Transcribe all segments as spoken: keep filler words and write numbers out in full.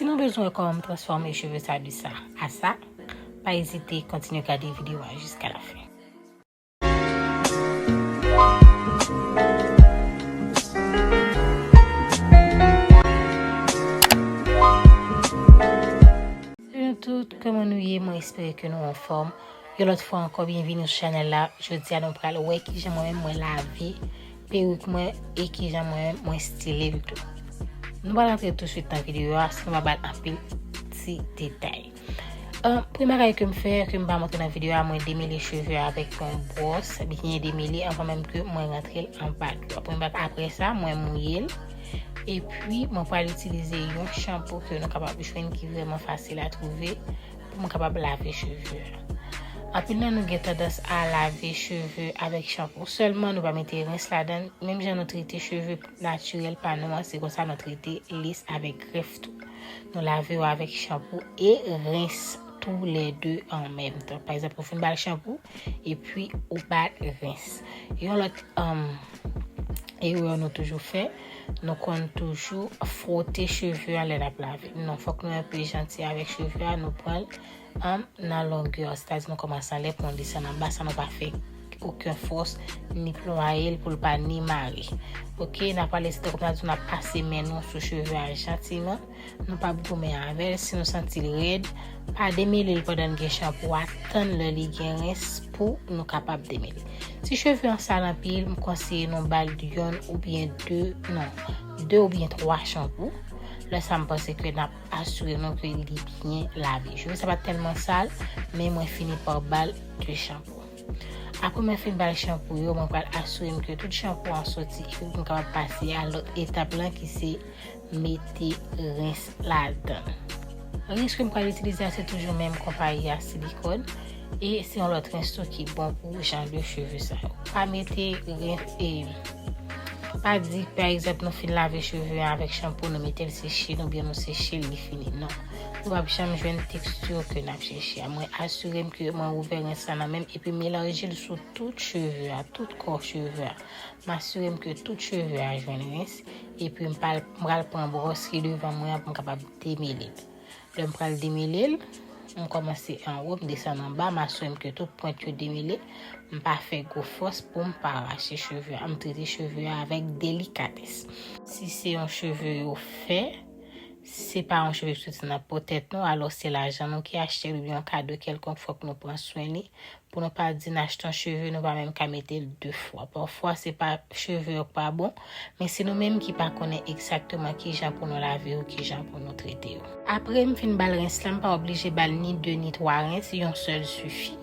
Si nou bezwen wè kòman m transfòme cheve sa de sa a sa, pa ezite kontinye gade videyo a jiska lafen. Salut nou tout, kòman nou ye? Mwen espere ke nou anfòm. Yon lòt fwa ankò, byenvini sou chanèl la. Jodi a nou pral wè kijan mwen menm mwen lave perik mwen e kijan mwen menm mwen stile l tou. Nou pral antre touswit nan videyo a san m pa ba l anpil ti detay. An, premye bagay ke m fè, ke m pa montre nan videyo a, mwen demele cheve a avèk yon bwòs byen demele anvan menm ke mwen rantre l anba dlo. Premye bagay, apre sa, mwen mouye l. Epi, mwen pral itilize yon chanpou ke nou kapab jwenn ki vrèman fasil a twouve pou mwen kapab lave cheve a. Anpil nan nou gen tandans a lave cheve avèk chanpou sèlman, nou pa mete rens ladan l. Menm jan nou trete cheve natirèl pa nou an, se konsa nou trete lis avèk grèf tou. Nou lave yo avèk chanpou e rens tou lè de an menm tan. Pa egzanp, ou fin ba l chanpou, epi ou ba l rens. Yon lòt, um, erè nou toujou fè, nou konn toujou fwote cheve a lè n ap lave. Non, fòk nou enpe janti avèk cheve a, nou pran l, um, nan longè, sètadi nou kòmanse anlè pou nou desann anba san nou pa fè okenn fòs, ni plwaye l pou l pa ni mare. Oke, n ap pale se tankou n ap di w n ap pase men nou sou cheve a jantiman. Nou p ap goumen avè l. Si nou santi l rèd, pa demele l pandan l gen chanpou a. Tann lè li gen rens pou nou kapab demele l. Si cheve an sal anpil, m konseye nou ba l yonn oubyen de, non, de oubyen twa chanpou. Lè sa, m panse ke n ap asire nou ke li byen lave. Cheve sa pa t tèlman sal, men mwen fini pa ba l de chanpou. Apre mwen fin ba l chanpou yo, mwen pral asire m ke tout chanpou an soti epi pou m kapab pase a lòt etap lan ki se mete rens ladan l. Rens ke m pral itilize a se toujou menm konpayi a, Silicone, e se yon lòt rens tou ki bon pou jan de cheve sa yo. Pa mete rens, e, pa di, pa egzanp, nou fin lave cheve a avèk chanpou, nou mete l seche n oubyen nou seche l, li fini. Non. Nou p ap janm jwenn teksti ke n ap chèche a. Mwen asire m ke mwen ouvè rens la nan men m epi melanje l sou tout cheve a, tout kò cheve a. M asire m ke tout cheve a jwenn rens, epi m pral, m pral pran bwòs ki devan mwen an pou m kapab demele l. Lè m pral demele l, m kòmanse anwo, m desann anba, m asire m ke tout pwent yo demele, m pa fè gwo fòs pou m pa rache cheve a, m trete cheve a avèk delikatès. Si se yon cheve yo fè, se pa yon cheve ki soti nan po tèt nou, alò se lajan nou ki achte l oubyen yon kado kèlkonk, fòk nou pran swen li. Pou nou pa di n achte yon cheve, nou pa menm ka mete l de fwa. Pafwa, se pa cheve yo k pa bon, men se nou menm ki pa konnen egzakteman kijan pou nou lave yo, kijan pou nou trete yo. Apre m fin ba l rens la, m pa oblije ba l ni de ni twa rens, yon sèl sifi.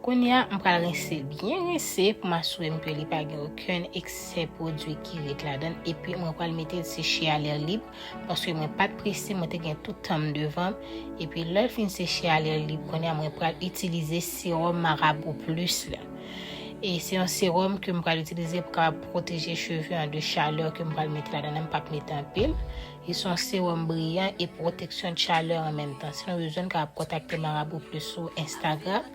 Kounye a, m pral rense l byen rense pou m asire m ke li pa gen okenn eksè pwodui ki ret ladan l, epi mwen pral mete l seche a lè lib, paske mwen pa t prese, mwen te gen tout tan m devan m. Epi lè l fin seche a lè lib, kounye a mwen pral itilize sewòm Marabout Plus la. E se yon sewòm ke m pral itilize pou kapab pwoteje cheve an de chalè ke m pral mete ladan nan, m p ap mete anpil. E se yon sewòm briyan e pwoteksyon de chalè an menm tan. Si nou bezwen, n kapab kontakte Marabout Plus sou Instagram.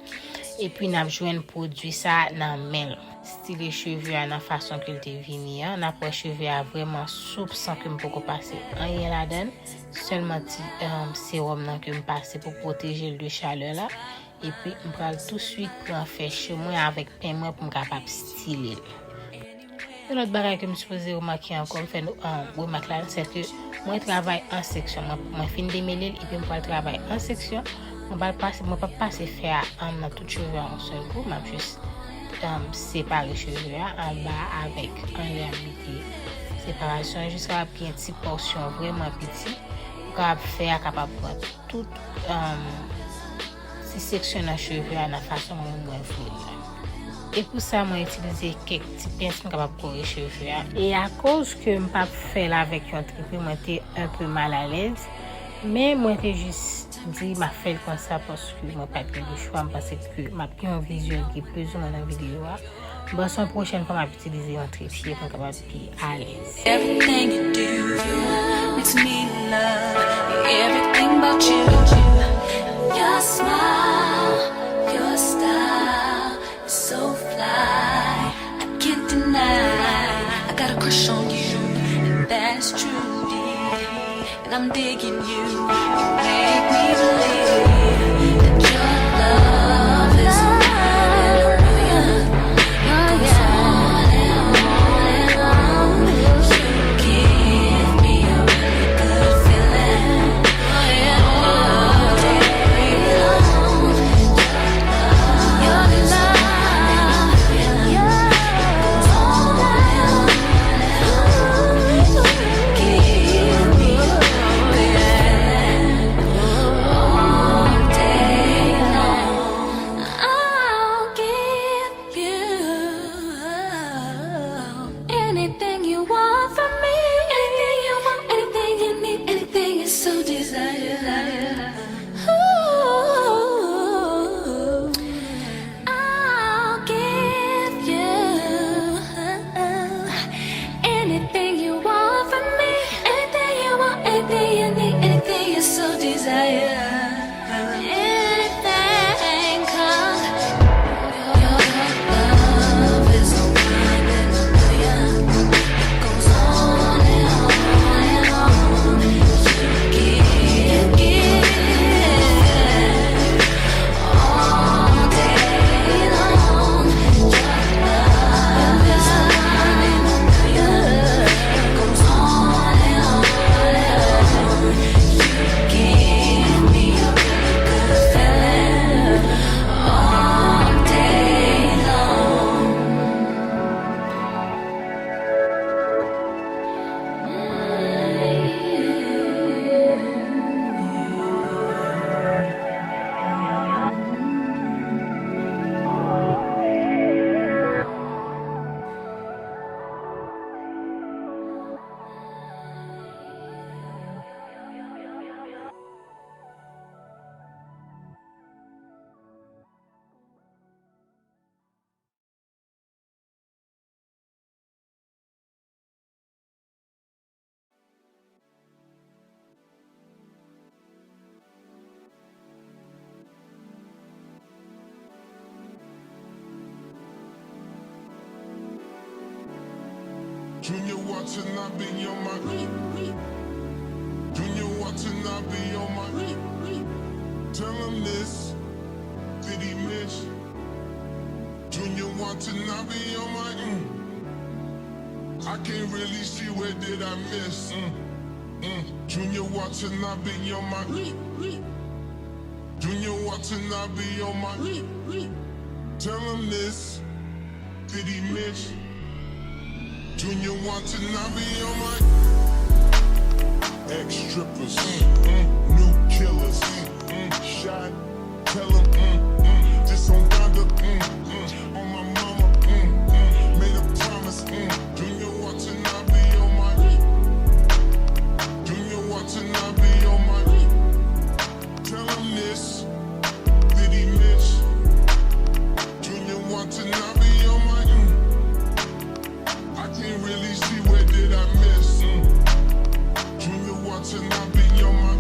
Epi n ap jwenn pwodui sa a nan men l. Stile cheve a nan fason ke l te vini an. N ap wè cheve a vrèman soup san ke m poko pase anyen ladan l. Sèlman ti, um, sewòm nan ke m pase pou pwoteje l de chalè la. Epi m pral touswit pran fè cho mwen avèk pen mwen pou m kapab stile l. Yon lòt bagay ke m sipoze remake ankò, m fè nou, um, remak la, se ke mwen travay an seksyon. Mwen, mwen fin demele l, epi m pral travay an seksyon. Mwen pral pase, mwen p ap pase fè a, um, nan tout cheve a yon sèl kou. M ap jis, um, separe cheve a anba avèk anlè a, m mete separasyon jiska w ap gen ti pòsyon vrèman piti. Ou kapab fè a kapab pran tout, um, ti seksyon nan cheve a nan fason mwen, mwen vle l la. E pou sa, mwen itilize kèk ti pens pou m kapab kore cheve a. E akoz ke m p ap fè l avèk yon tripe, mwen te un peu mal à l'aise. Men mwen te jis di m ap fè l konsa paske mwen pa t gen lechwa. M panse ke m ap gen yon vizyè ki plizoumwen nan videyo a. Bon, se yon pwochèn fwa m ap itilize yon tripye pou m kapab pi alèz. Everything you do makes me love everything about you. Your smile, your style is so fly. I can't deny, I got a crush on you, and that's true. I'm digging you. Make me believe that your love is a one in a million. It goes on and on and on. You give me a really good feeling. All day long. Your love, your love. Anything you want from me, anything you want, anything you need, anything you so desire. Ooh, I'll give you anything you want from me, anything you want, anything you need, anything you so desire. Anything, 'cause your love is a one in a million. It goes on and on and on. You give, you give. Junior Watanabe on my Junior Watanabe on my Tell 'em this, Diddy Mitch. Junior Watanabe on my mm. I can't really see, where did I miss? Mm, mm. Junior Watanabe on my Junior Watanabe on my Tell 'em this, Diddy Mitch. Junior Watanabe on my ex strippers, mm, mm, new killers, mm, mm, shot. Tell 'em, mm, mm, this on Donda, mm, mm, on my mama, mm, mm, made a promise, mm, Junior Watanabe on my, Junior Watanabe on my, tell 'em this, Diddy Mitch, Junior Watanabe on my, mm. I can't really see, where did I miss? Mm. Junior Watanabe on my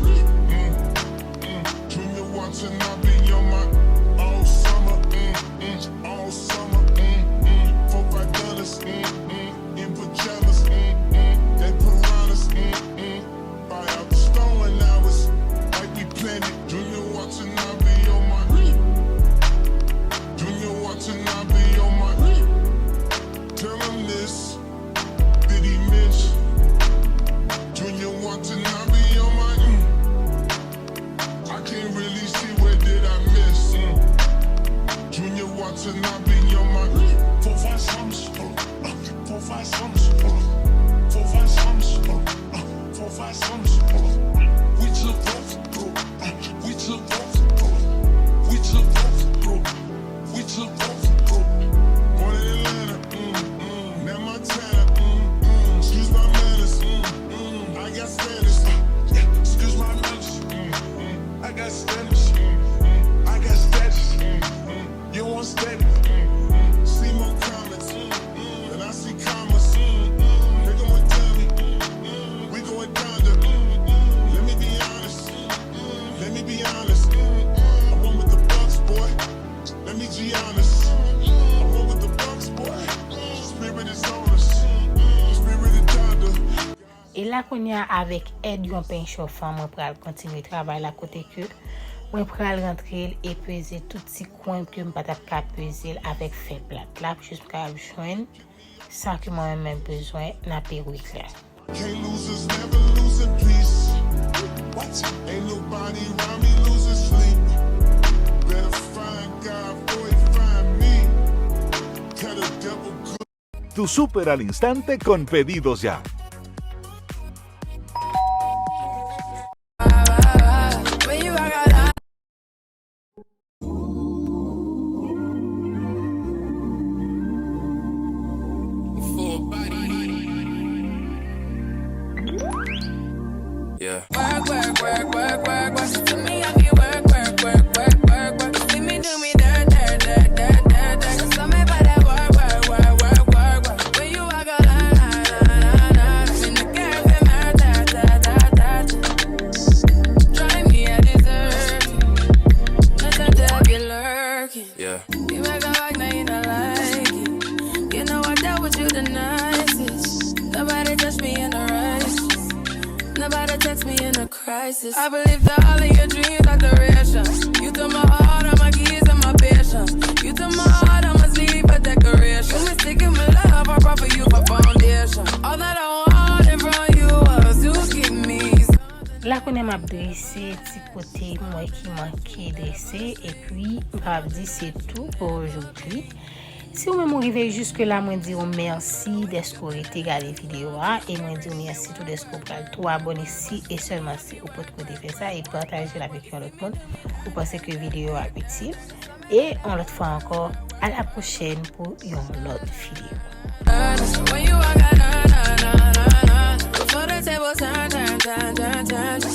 mm, mm. Junior Watanabe on my all summer, mm, mm, all summer, mm, mm. Four, five dollars, mm, mm. In pajamas, mm, mm. They piranhas, mm, mm. Buy out the store when I was like we planted. Junior Watanabe on my Junior Watanabe on my tell 'em this, Diddy Mitch. Junior Watanabe on my mm. I can't really see, where did I miss? Mm. Junior Watanabe on my mm. Four, five summer, uh, four, five summer, uh, four, five summer, uh, four, five summer, uh. We took off, bro. Uh, we took off, bro. We took off, bro. We took off, bro. Born in Atlanta, mm, mm. Now Montana, mm, mm. Excuse my manners, mm, mm. I got standards, uh, yeah. Excuse my manners, mm, mm. I got standards, mm, mm. I got status, mm, mm. You want status, mm, mm. See more comments, mm, mm. And I see commas, mm, mm. They going tell me, mm, mm. We going down the, mm, mm. Let me be honest, mm, mm. Let me be honest, mm, Kounye a, avèk èd yon peny chofan, mwen pral kontinye travay la, kote ke mwen pral rantre l e peze tout ti kwen ke m pa t ap ka peze l avèk fè plat la, pou jis m kapab jwenn sa ke mwen menm bezwen nan perik la. Can't losers never losing peace. What? Ain't nobody around me losing sleep. Better find God before he find me. Tell the devil good. Tu súper al instante con Pedidos Ya. Yeah. Work, work, work, work, work, work. She tell me I can work, work, work, work, work, work. See me do me dirt, dirt, dirt, dirt, dirt, dirt. Just tell me about that work, work, work, work, work, work. When you walk a line, line, line, line, line. When the girl feel my ta, ta, ta, ta, ta. Drive me a desert. Not that they'll be lurking. Yeah. You make a like, now you not like it. You know I dealt with you the nicest. Nobody touched me in the righteous. Nobody text me in a crisis. I believe that all of your dreams are duration. You took my heart, all my keys, and my patience. You took my heart, I must leave a decoration. You mistaken my love, I brought for you for foundation. All that I wanted from you was to give me something. La kounye a m ap drese ti kote m wè ki manke drese, epi m kapab di se tou pou ojodwi. Si ou menm ou rive jiske la, mwen di w mèsi dèske w rete gade videyo a, e mwen di w mèsi tou dèske w pral tou abòne si e sèlman si ou potko te fè sa, e pataje l avèk yon lòt moun ou panse ke videyo a itil. E yon lòt fwa ankò, a la pwochèn pou yon lòt videyo. When you walk out, na, na, na, na, na. Before the table turn, turn, turn, turn, turn, turn.